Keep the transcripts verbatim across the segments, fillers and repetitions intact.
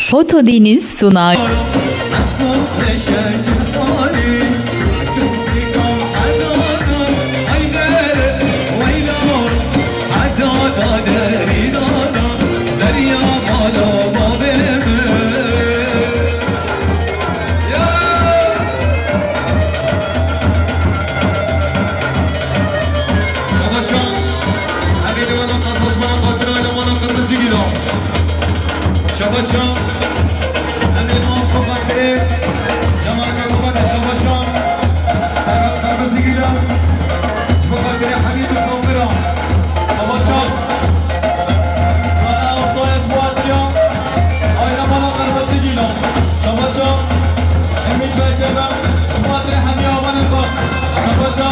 Foto Deniz sunar. Şabaşa. Hemî li wela qazançmana xatira li wela qirmizî gîla. Şabaşa. Hemî li wela xatira. Cemal Baba da şabaşa. Serhat Qirmizî gîla. Ji bo xatirê Hemîd û Sabira. Şabaşa. Sana ortaya ji bo xatira. Aile bana Qirmizî gîla. Şabaşa. Hemîd Bey Cemal. Ji bo xatirê hemî avanê xwe. Şabaşa.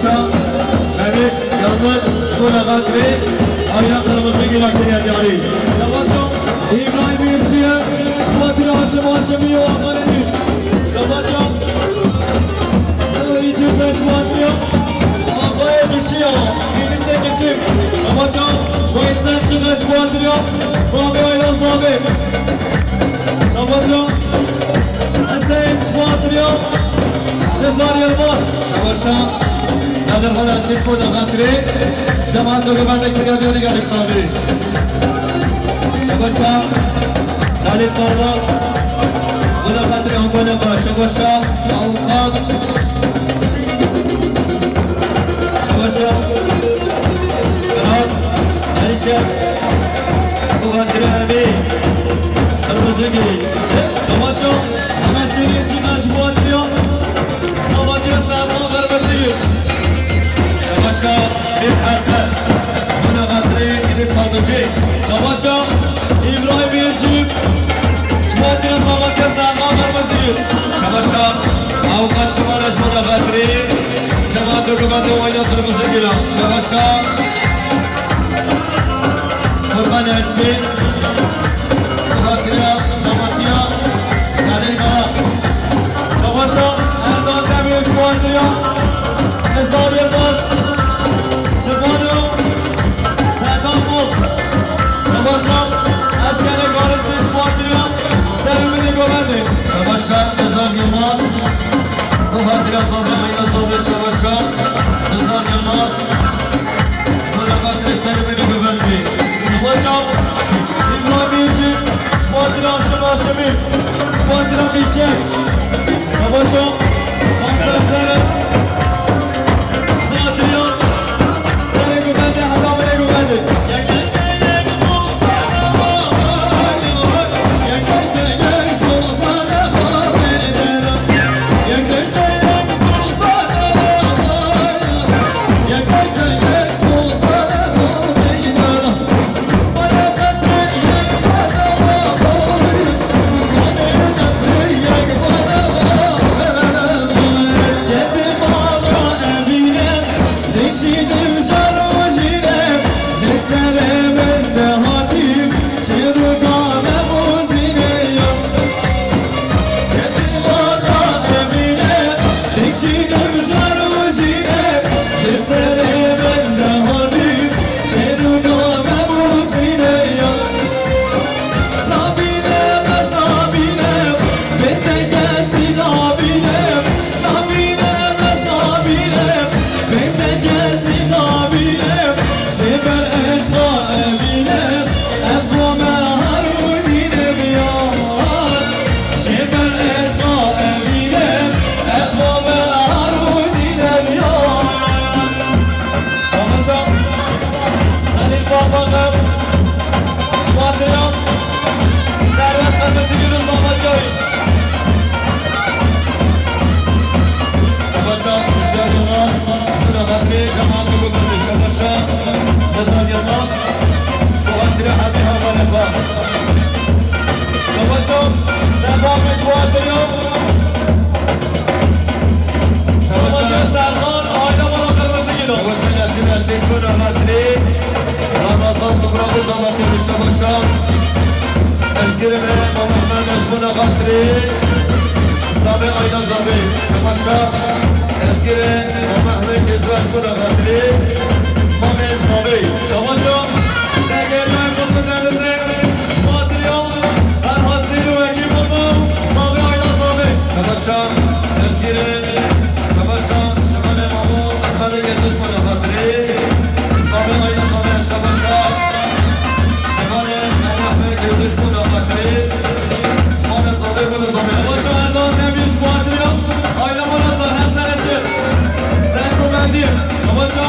Memiş, Yalnız, Gula Kadri, Ayna Kırmızı Gül Akdeniz Yarı. Savaşa, İbrahim Yüzü'ye, Fatih Haşim Haşim'i o Hakan Emin. Savaşa, Savaşa, Fatih, Rafael Geçiyor, Deniz'e Geçim. Savaşa, Veysel Çıkış Fatih, Sami Aylan Sami. Savaşa, Hüseyin Fatih, Nizar Yılmaz. Savaşa, Nadir Horan Çift Boyna Hatri, Cemaat Dokument'e Kiryat Yönü Geldik Sabri. Savaşa, Halil Parlak, Boyna Hatri, Boyna Savaşa, Avukat. Savaşa, Fırat, Erişe, Buhatri Emi, Kırmızı Gül. Savaşa, Hemen şehir içinden şu bu atıyor. Sabah diyor, sen bana vermesi yok. Savaşa, Bir Hasan, Buna Hatri, İdris Sadıcı. Savaşa, İbrahim Yıldırım. Şu bu atıyor, sabah diyor, sen bana vermesi yok. Savaşa, Avukat Şımarış, Buna Hatri. Cemaat Dokument'e Oyna Kırmızı Gül. Savaşa, Kurban Elçi, Muratya, Samatya, Talil Kara. Savaşa, Erdoğan Demir, Muratya, Ezra Yılmaz, Şımarya, Serdar Bol. Savaşa, Askeri Karısı, Muratya, Sermini Gömendi. Savaşa, Ezra Yılmaz, Muratya, Sabri, Ayna Sabri, Savaşa, Ezra Yılmaz. Şuna xatirê ser beni güvendi. Hocam, İbrahim Yiğit'im, Fatih Aşım Aşım'ı, Fatih Aşım. Hocam, Hasan Seren, Fatih Aşım. Seren güvendi, adamına güvendi. Şabaşa, Şer Yılmaz, Şura Xatirê, Cemal Bugubeli, Şabaşa, Nizar Yılmaz, Xatirê Hemî Havalê xwe. Şabaşa, Seba Mecwar Diriyo. Şabaşa, Serkan, Ayda Bala Kırmızı Gilo. Şabaşa, Nesîm Erçek, Şura Xatirê, Ramazan Dubra, Buzama Têrî, Şabaşa. Ezgirê me, Mama Mehmet, Şuna Xatirê, Zabe Ayna Zabe, Şabaşa. Ezgirê, Mama Mehmet Gezra, Şuna Xatirê, Mame Zabe. Şabaşa, Zekeriya Mutlu Denizli, Şuatriya, Ferhat Seyir Vekil Mutlu, Zabe Ayna Zabe. Şabaşa, Ezgirê, Şabaşa, Şivanê Mamo, Mehmet Gezra, Şuna Xatirê, Zabe Ayna Zabe, Şabaşa. Şivanê Mehmet Gözü Şuna Xatirê. Mane Zabe, Mane Zabe. Başa Erdoğan Demir, Şuatriya, Ayna Marasa, Hesen Eşir, Zeko Bendi, Başa.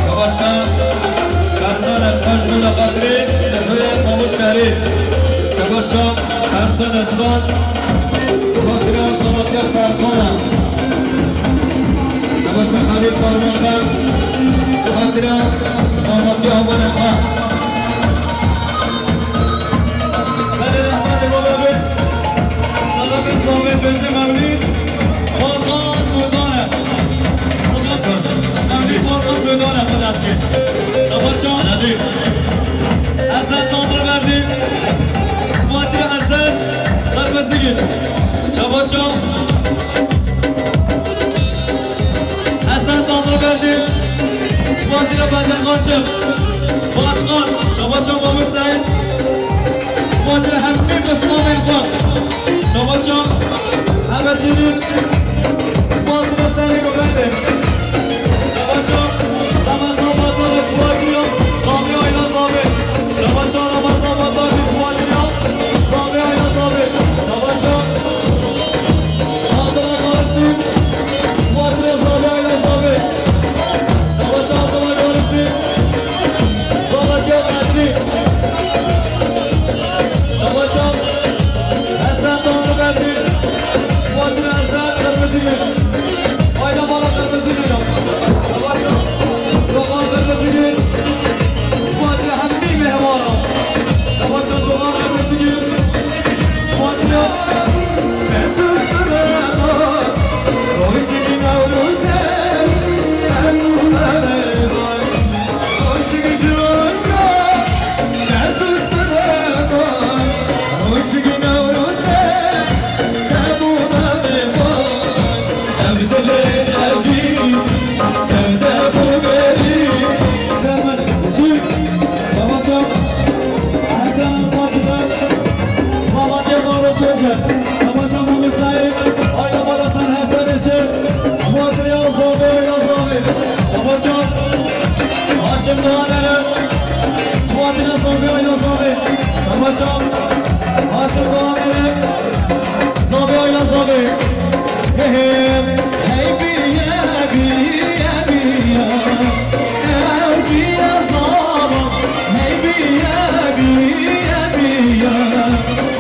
Şabaşa Fersan Esvan ji bo xatirê Nehroyê Mamoş Şerîf. Şabaşa Fersan Esvan, xatira Salatya Serkana. Şabaşa Halî Parmaka, xatira Salatya Amanaka. Belê rehmetê baba bin. Salatê Zavê Bêje Mewlîd. Parka Sudan e. Mewlîd Parka Sudan e, xwedasê. Şabaşa. Hadi. Esed Tanrıverdi. Fatih Esed. Kırmızı Gül. Şabaşa. Esed Tanrıverdi. Fatih Bedel Kaşık. Başkan. Şabaşa Mahmut Seyit. Xwedê hemî Mislamên xwe. Şabaşa Hebeşînî. Xwedê serê ku bende. Şabaşa Ramazan Batmanê Şuwagiriya. Zavê Ayla Zavê. Şabaşa Ramazan Batmanê Şuwagiriya. Zavê Ayla Zavê. Şabaşa Abdullah Gazi. Xwedê Zavê Ayla Zavê. Şabaşa Abdullah Gazi. Zavê Ayla Zavê. Şabaşa Hesen Tanrıverdi. Fatih Hesen Kırmızıgül. Ayla Mala Kırmızıgül. Şabaşa Doğan Kırmızıgül. Fatih Hamdi Mehmana. Şabaşa Doğan Kırmızıgül. Fatih. Haşim Doğan Eren. Ji bo Atilla Zombi Ayla Zombi. Şabaşa. Haşim Doğan Eren. Zombi Ayla Zombi. Hey, hey, hey, biye, biye, biye. Ew biye zava. Hey, biye, biye, biye.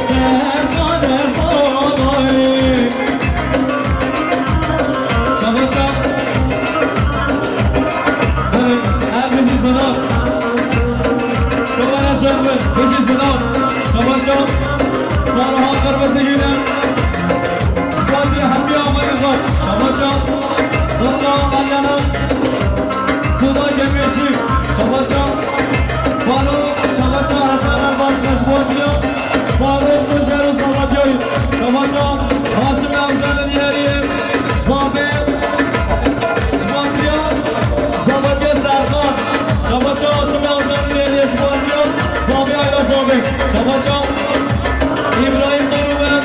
Serdane zava. Şabaşa. Her bijî Sedat. Kamera çekme. Bijî Sedat. Şabaşa. Sarıhan Kırmızı Güne. Fatih Hamdi Amayıza. Şabaşa. Doktor Alyana. Suda Gemeci. Şabaşa. Faruk. Şabaşa Hasan Erbaş. Kaşbon Faruk Tuncer Sabatyoy. Şabaşa Haşim Avcan'ın yeri. Zabe. Şubatya. Zabatya Serkan. Şabaşa Haşim Avcan'ın yeri. Şubatya. Zabe Ayla Zabe. Şabaşa İbrahim Korumer.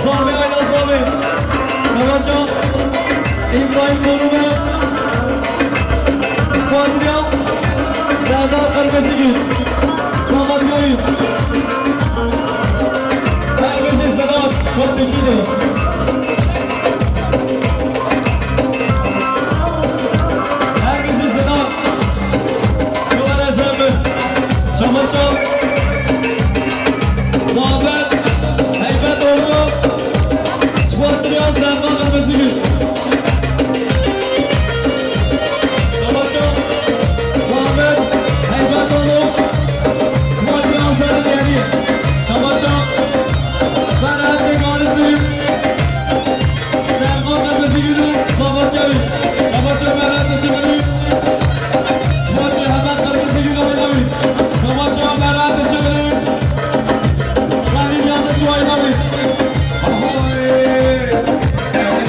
Zabe Ayla Zabe. Şabaşa İbrahim Korumer. Şubatya. Serdar Kırmızıgül. Sabatyayı. Her gece Sedat, çok teşekkür ederim. Her gece Sedat. Yollara Cemil. Şamaşa. Muhabbet. Heybet oğlu. Şubat Riyaz Derman Kırmızı Gül. Şamaşa. Muhabbet. Heybet oğlu. Şubat Riyaz Derman. Şamaşa. Ferhat Begalisi. Serkan Kırmızıgül'ü Sabatyayı. Savaşa Berat Işıklı. Fatih Hemen Kırmızıgül oynamayı. Savaşa Berat Işıklı. Halil Yanlış oynamayı. Ahoy! Sen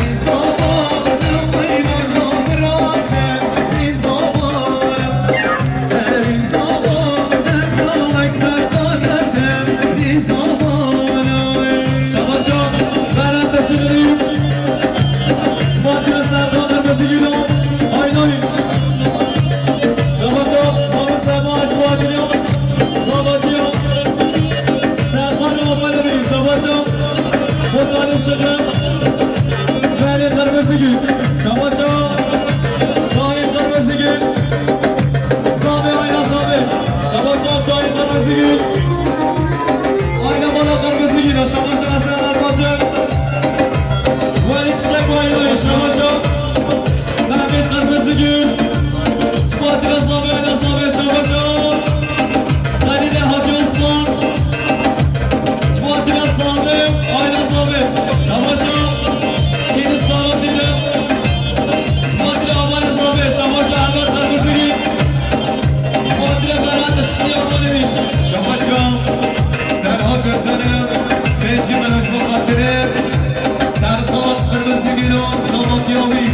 Zavatiya wî,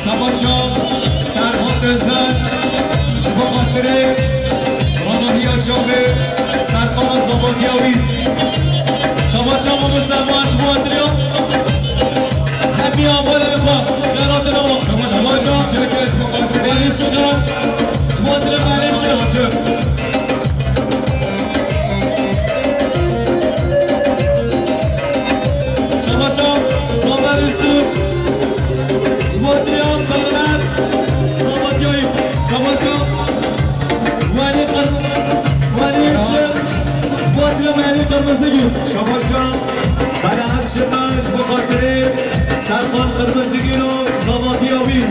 Savaşa Serhat Özen, ji bo xatirê ronahîya çavê Serkan û zavatiya wî. Savaşa Mamo Servan ji bo xatirê. Hemiya bala xwe, yaratına bak. Savaşa, Savaşa, Çirkez, Mamo Servan. Beni şükran, ji bo xatirê beni şükran. Savaşa, Somer Üstü, Spartya Ferhat, Savatyayı, Savaşa, Veli Kır-, Veli Işık, Spartya Veli Kırmızı Gül. Savaşa, Ferhat Şıkar, bu katili, Serkan Kırmızı Gül, Savatyayı,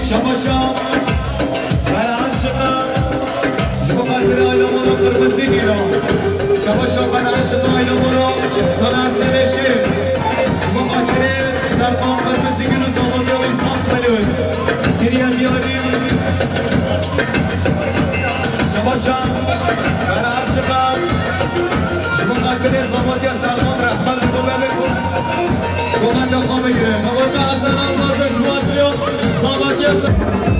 Savaşa, Ferhat Şıkar, ji bo xatirê Ayla Moro Qirmizî Gîlo. Şabaşa Ferhat Şıkar Ayla Moro, Sana Serê Şêr. Ji bo xatirê Serkan Qirmizî Gîlo, Zavatiya Îsaf Xelîl. Kiriye diyarî. Şabaşa Ferhat Şıkar. Ji bo xatirê Zavatiya Serkan rehmet ji bo bebê ku. Komanda xwe bigire. Şabaşa Hasan Albaşa ji bo xatirê Zavatiya Serkan.